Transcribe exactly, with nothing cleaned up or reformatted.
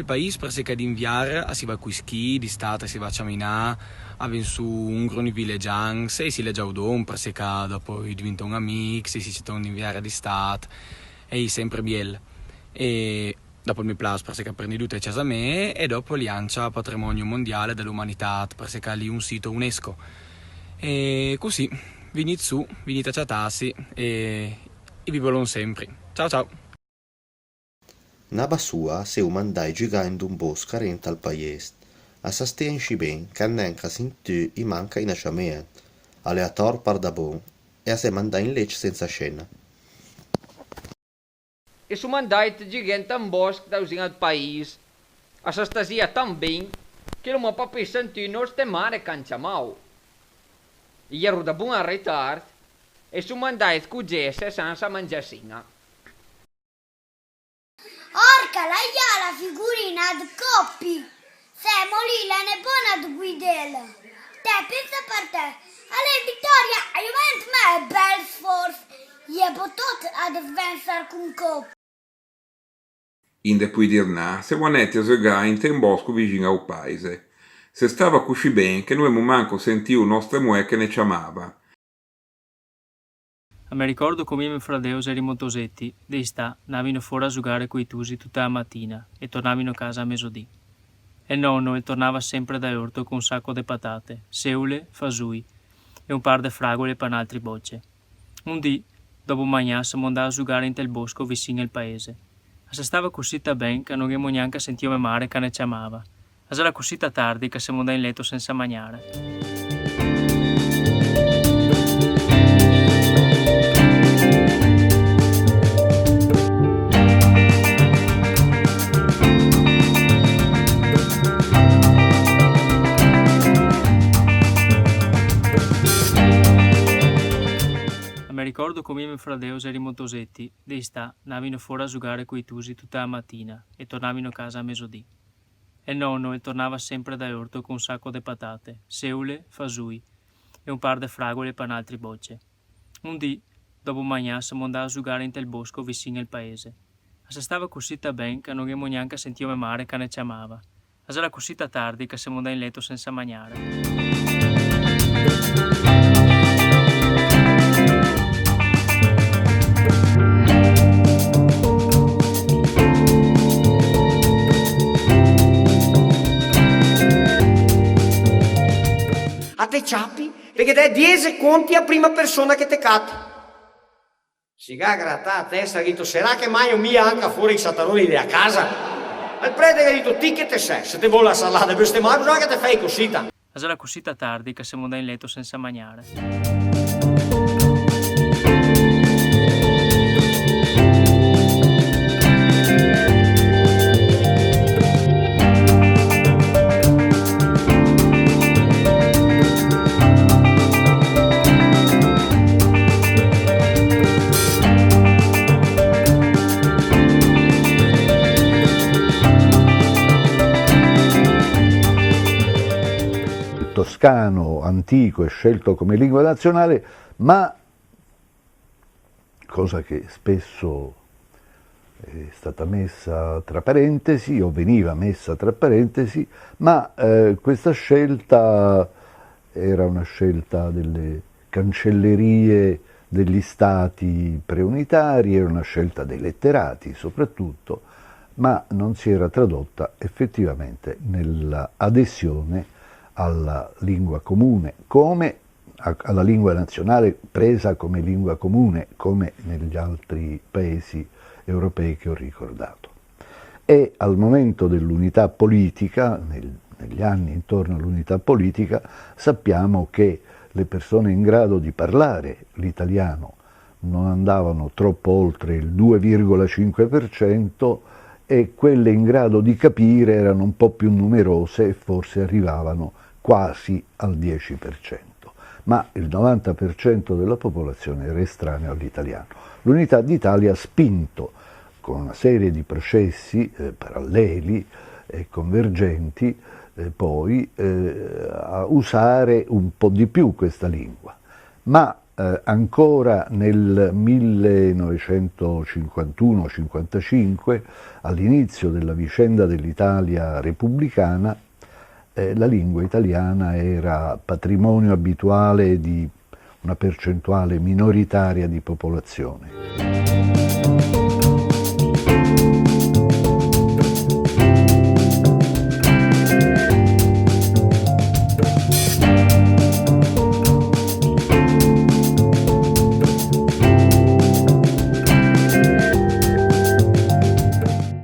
País, parcè che d'inviar a si va coi schi, d'istà a si va a ciaminar, a vien su un gron i vilegians, e si legia udon, parcè che dopo i diventòn amics, e si cetòn d'inviar d'istà, e i è sempre biel. E dopo el me plas, parcè che prima de tuto xe casa me, e dopo l'è anca patrimonio mondial de l'umanità, parcè che l'è un sito UNESCO. E cusì, vignì su, vignì a ciatarsi, e i vi volon sempre. Ciao, ciao. Na basua se u mandai giugar in d'un bosco arente al paes. A sa stea inscì ben, che gnanca sentù i manca i na ciamea. A l'è ator par da bon, e a se mandà in lec sensa scena. E su mandait giugar inte un bosco da visin al paes. A sa stasia tan ben, che l'oma papì sentù nostre mare che a ciamao. I iero da bon an retard, e su mandait cugese sensa mangiar sina. Orca, là i è la figurina de Coppi! Semo lì, la ne bona de guidela! Te pensa par te, a l'è vitoria, a Juventus, ma che bel sforso! I è botot a desvensar con Coppi! Inde poi dir na, semo andati a zugar inte un bosco visin al paese. Se stava cusì ben che no emo manco sentì nostre moe che ne ciamava. A me ricordo co mi e me fradeo, se ierimo toseti, de istà, ndavimo fora a zugar coi tusi tuta a matina e tornavimo casa a mesodì. E nono el tornava sempre da l'orto co un saco de patate, seole, fasoi e un par de fragole pa n'altri boce. Un dì, dopo magnà, semo ndà a zugar inte el bosco visin el paese. A se stava cusita ben che no ghemo gnanca sentìo me mare che ne ciamava. A xera cusita tardi che semo ndà in leto sensa magnare. A me ricordo co mi e me fradeo, se ierimo toseti, de istà, ndavimo fora a zugar coi tusi tuta a matina e tornavimo casa a mesodì. E nono el tornava sempre da l'orto co un saco de patate, seole, fasoi e un par de fragole pa n'altri boce. Un dì, dopo magnà, semo ndà a zugar inte el bosco visin el paese. A se stava cusita ben che no ghemo gnanca sentìo me mare che ne ciamava. A xera cusita tardi che semo ndà in leto sensa magnare. A te ciapi, parché te dè diese conti a prima persona che te cati. Se ga gratà a testa, ga dito: "Sarà che magno mia anca fora i sataroni de a casa?" El prete ga dito: "Ti che te sè, se te vol la salada bestemar, bisogna che te fè cusita." A xera cusita tardi che semo ndà in leto sensa magnare. Toscano antico e scelto come lingua nazionale, ma, cosa che spesso è stata messa tra parentesi, o veniva messa tra parentesi, ma, eh, questa scelta era una scelta delle cancellerie degli stati preunitari, era una scelta dei letterati soprattutto, ma non si era tradotta effettivamente nell'adesione alla lingua comune, come a-, alla lingua nazionale presa come lingua comune, come negli altri paesi europei che ho ricordato. E al momento dell'unità politica, nel-, negli anni intorno all'unità politica, sappiamo che le persone in grado di parlare l'italiano non andavano troppo oltre il due virgola cinque per cento e quelle in grado di capire erano un po' più numerose e forse arrivavano quasi al dieci per cento. Ma il novanta per cento della popolazione era estraneo all'italiano. L'Unità d'Italia ha spinto, con una serie di processi, eh, paralleli e convergenti, eh, poi, eh, a usare un po' di più questa lingua. Ma Eh, ancora nel millenovecentocinquantuno cinquantacinque, all'inizio della vicenda dell'Italia repubblicana, eh, la lingua italiana era patrimonio abituale di una percentuale minoritaria di popolazione.